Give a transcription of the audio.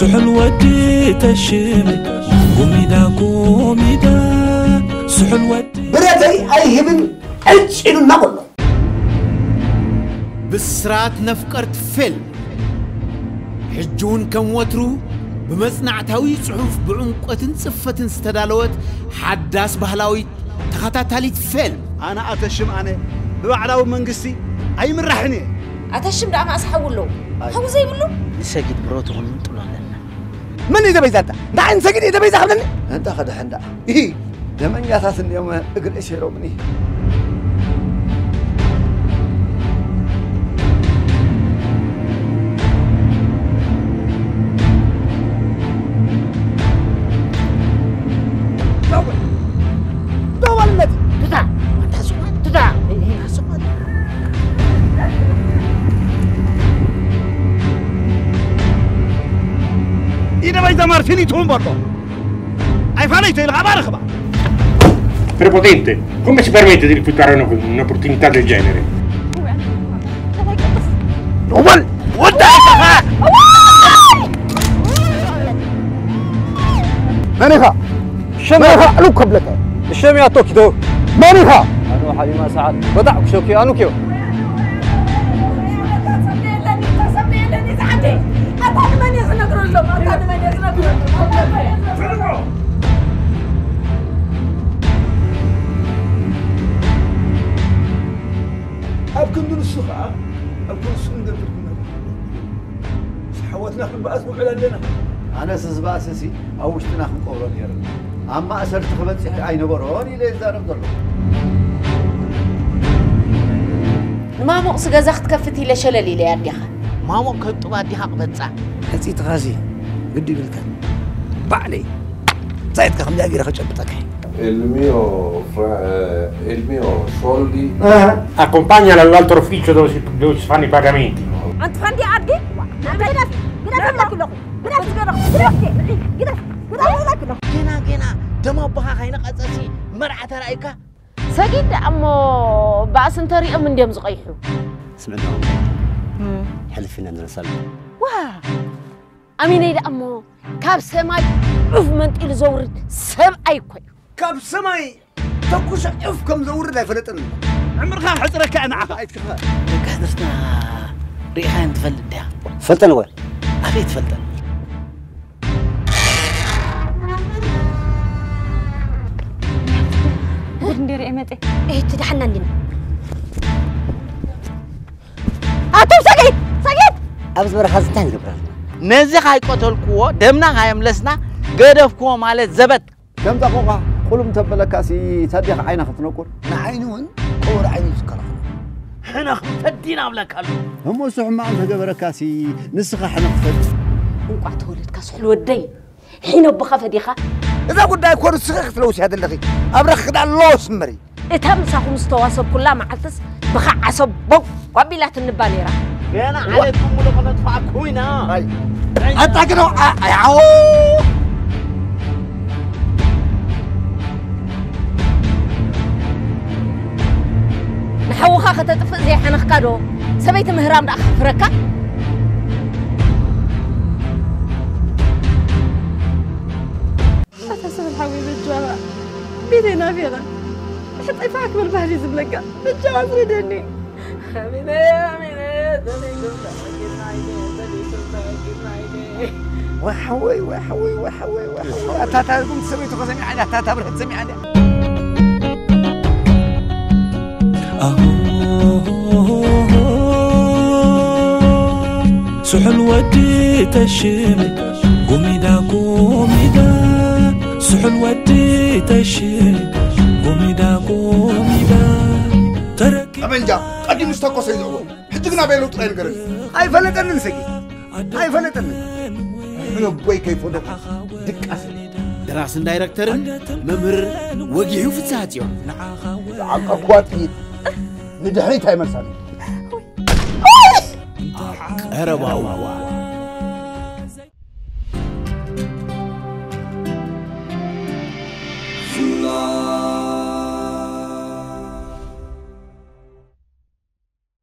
ስሑል ወዲ ተሽም፣ ጉሚዳ ጉሚዳ፣ ስሑል ወዲ። ብረተይ ኣይህብን ዕጭ ኢሉና በሎ። ብስራት ነፍቀርት ፊልም፣ ሕጂ እውን ከም ወትሩ ብመጽናዕታዊ ጽሑፍ፣ ብዕምቆትን ጽፈትን ዝተዳለወት ሓዳስ ባህላዊት ተኸታታሊት ፊልም። ኣነ ኣተሽም ኣነ ብባዕላዊ መንግስቲ ኣይምራሕን እየ። ኣተሽም ደኣ መኣስ ሓው ኣለዎ? ኣይ። ሓው ዘይብሉ? ንሰጊድ ብሮ ትኹን ምንጥሎ ኣለና። መን እዩ ደበይዛታ? ንዓይ ንሰጊድ እዩ ደበይዛ ክብለኒ? እንዳ ኸድሐ እንዳ። ኢሂ፣ ደመኛታት እንዲኦም እግሪ እሴሮምኒ። ደው በል። ደው በል ነቲ። ትታ። ትታ። ኢደ ባይ ዘማር ፊኒቱን በሎ። ኣይፋለይ ተይልኻ ባረኽባ። Prepotente, come si permette di rifiutare una- un'opportunità del genere? ደው በል። ወዳ መን ኢኻ? መን ኢኻ? እሉ ከብለካ። እሸም ያቶ ኪዶ። መን ኢኻ? ኣኑ ሓሊማ ሰዓት። በጣዕ ክሸኪ ኣኑ ኪዮ። ኣብ ክንዲ ንሱ ኸዓ፣ ኣብ ክንዲ ንሱ ንገብር። ምስ ሓወትና ክንበኣስ ንውዕል ኣለና። ኣነስ ዝበኣሰሲ ኣብ ውሽጥና ክንቀብሮ ነይርና። ኣብ ማእሰርቲ ክበጽሕ ኣይነበሮን ኢለ ይዛረብ ዘሎ። ንማሞቕሲ ገዛ ክትከፍት ኢለ ሸለል ኢለ ኣዲኻ። ማሞቕ ከብጥባ ኣዲኻ ቅበጻ። ሕጺትኻሲ ግዲ ይብልካ። ባዕለይ ዛይትካ ከም ጃቢረ ከጨብጠካ። Il mio fra- eh, il mio soldi. Accompagna l'altro ufficio dove si, dove si fanno i pagamenti. ኣንቲ ፋንዲ ኣድጊ ግደፍ ግደፍ ግደፍ ግደፍ ግደፍ ግደፍ ግደፍ ግደፍ ግደፍ ግደፍ። ገና ገና ደም ኣቦኻ ከይነቐጸሲ መርዓ ተራእይካ። ሰጊድ ደኣ እሞ ባእሲ እንተሪኦም እንድዮም ዝቐይሑ። ስምዕና ሕልፍ ኢና ንረሳሉ። ዋ ኣሚነይ ደኣ እሞ ካብ ሰማይ ዑፍ መንጢሉ ዘውርድ ሰብኣይ እኮ እዩ። ካብ ሰማይ ተኩሰ ዑፍ ከም ዘውርድ ኣይፈለጠን። ዕምርኻ ክሕጽረካ እየ ንዓኻ። ኣይትኽፋእ። ደቂ ሕድርትና ርኢኻየን ትፈልጥ ድያ? ፈልጠን እወ። ኣበይ ትፈልጠን? ጉድ እንዴ ርኤ መጤ። እህቲ ደሓና እንዲና። ኣቱም ሰጊድ! ሰጊድ! ኣብዚ በረኻ እዚ እንታይ ንገብር ኣለና? ነዚ ካይቀተልክዎ፣ ደምና ካየምለስና፣ ገደፍክዎ ማለት ዘበት። ከምዛ ቆቋ ቁልም ተበለካሲ፣ ታዲያ ዓይና ክትነቁር? ንዓይኒ እውን ቀወር ዓይኑ ዝከላኸሉ። ሕነ ክፈዲ ኢና እብለካ ኣለኹ። እሞ እሱ ሕማቕ እንተገበረካሲ፣ ንስኻ ሕነ ክፈዲ። እንቋዕ ተወለድካ ስሑል ወደይ። ሒን ኣቦኻ ፈዲኻ? እዛ ጉዳይ እኮ ንስኺ ክትለውስያ ዘለኺ። ኣብ ረኽኺ ደኣ ኣለዎ ስመሪ። እታ ምሳኹም ዝተዋሰብኩላ መዓልትስ ብኻ ዓሰብ ቦግ ኣቢላትኒ እባ ነይራ። ገና ዓሌትኩም ሙሉእ ከነጥፍኣኩም ኢና። ኣይ። ኣታ ግዶ፣ ኣ-፣ ኣይ፣ ዓው። ንሓውኻ ከተጥፍእ ዘይሓነኽካ ዶ ሰበይቲ ምህራም ደኣ ከኽፍረካ? ኣታ ስብል ሓወይ በጃኻ ቤተይ ናፊቐ ሕጠይፋ ክብል ባህሊ ዝብለካ በጃኻ ኣስረደኒ። ኣሚነ፣ ኣሚነ፣ ተመይቶምና፣ ግናይነ፣ ተመይቶምና፣ ግናይነ። ወይ ሓወይ፣ ወይ ሓወይ፣ ወይ ሓወይ፣ ወይ ሓወይ። ኣታ ታሪኩም ሰበይቱ ከሰሚዓ፣ ኣታ ታብርህት ሰሚዓ። ኣሆ፣ ስሑል ወዲ ተሽም፣ ጉሚዳ፣ ጉሚዳ፣ ስሑል ወዲ ተሽም፣ ጉሚዳ፣ ጉሚዳ፣ ተረኪ- ጠበንጃ ቀዲሙ ዝተኮሰ እዩ ዝዕወት። ሕጂ ግን ኣበይ ኣለዉ ጥራይ ንገረኒ። ኣይፈለጠንን ሰጊድ፣ ኣይፈለጠንን። ሕነ ቦይ ከይፈለጡ ድቃስ። ደራስን ዳይረክተርን መምህር ወጊሑ ፍስሃ ጽዮን። ዝዓቀብክዋ ጥይት ንድሕሪት ኣይመልሳን። ቀረባዋ